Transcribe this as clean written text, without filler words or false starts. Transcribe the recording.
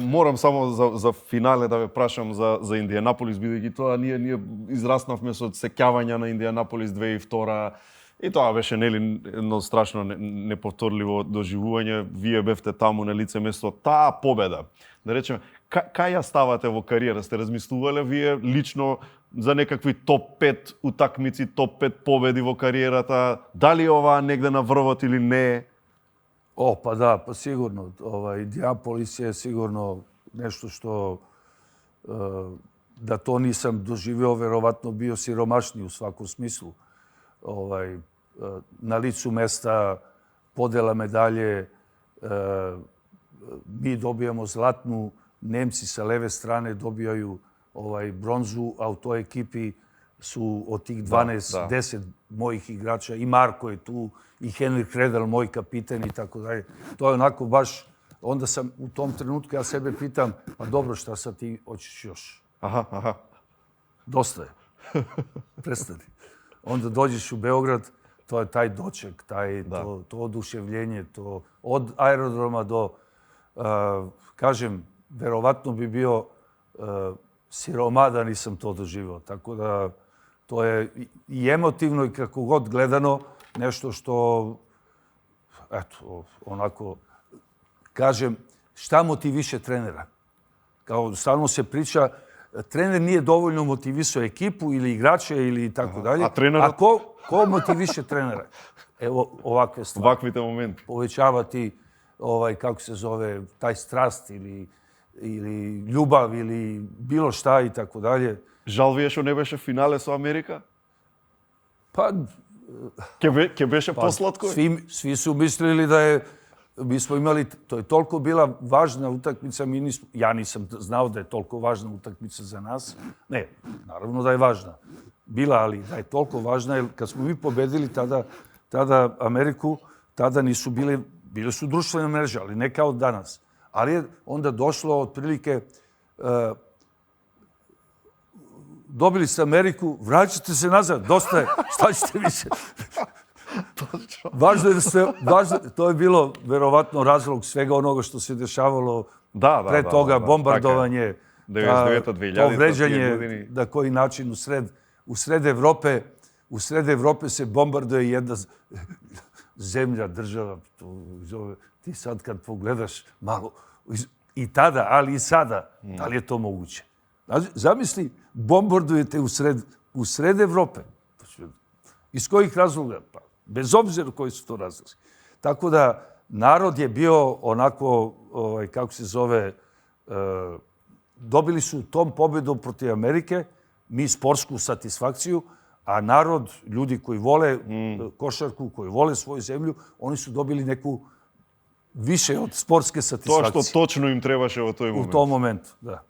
Морам само за финале да ве прашам за Индианаполис, бидејќи тоа ние израснавме со сеќавања на Индианаполис 2002 и тоа беше нели едно страшно неповторливо доживување. Вие бевте таму на лице место. Таа победа, да речеме, кај ја ставате во кариера? Сте размислувале вие лично за некакви топ 5 утакмици, топ 5 победи во кариерата? Дали ова негде на врвот или не? Pa da, pa sigurno. Indianapolis je sigurno nešto što da to nisam doživio, verovatno bio siromašniji u svakom smislu. Na licu mesta, podela medalje, mi dobijamo zlatnu, Nemci sa leve strane dobijaju bronzu, a u toj ekipi su od tih 12, 10 mojih igrača, i Marko je tu, i Henrik Redel, moj kapiten i tako dalje. To je onako baš, onda sam u tom trenutku, ja sebe pitam, pa dobro, šta sad ti hoćeš još? Aha. Dosta je. Prestani. Onda dođeš u Beograd, to je taj doček, to oduševljenje, to od aerodroma do, kažem, verovatno bi bio siroma da nisam to doživio. Tako da to je i emotivno i kako god gledano nešto što, eto, onako, kažem, šta motiviše trenera? Kao stalno se priča, trener nije dovoljno motivisao ekipu ili igrače ili tako dalje. A ko motiviše trenera? Evo ovakve stvari. Ovakvite momenti. Povećavati, kako se zove, taj strast ili ljubav ili bilo šta i tako dalje. Жал вие што не беше финале со Америка? Pa... Ќе беше посладко? Svi su mislili da je, mi smo imali, to je toliko bila važna utakmica, ja nisam znao da je toliko važna utakmica za nas. Ne, naravno da je važna. Bila, ali da je toliko važna, jer kad smo mi pobedili tada Ameriku, tada nisu bile su društvene mreže, ali ne kao danas. Ali je onda došlo otprilike, dobili ste Ameriku, vraćate se nazad, dosta je, šta ćete više? Važno je da ste, to je bilo verovatno razlog svega onoga što se dešavalo pre toga, bombardovanje, povređanje, na koji način u sred Evrope se bombarduje jedna zemlja, država. Ti sad kad pogledaš malo, i tada, ali i sada, da li je to moguće? Zamisli, bombardujete u sred Evrope. Iz kojih razloga? Pa, bez obzira koji su to razlozi. Tako da narod je bio onako, kako se zove, dobili su tom pobedom protiv Amerike, mi sportsku satisfakciju, a narod, ljudi koji vole košarku, koji vole svoju zemlju, oni su dobili neku više od sportske satisfakcije. Тоа што точно им требаше во тој момент. U tom momentu, da.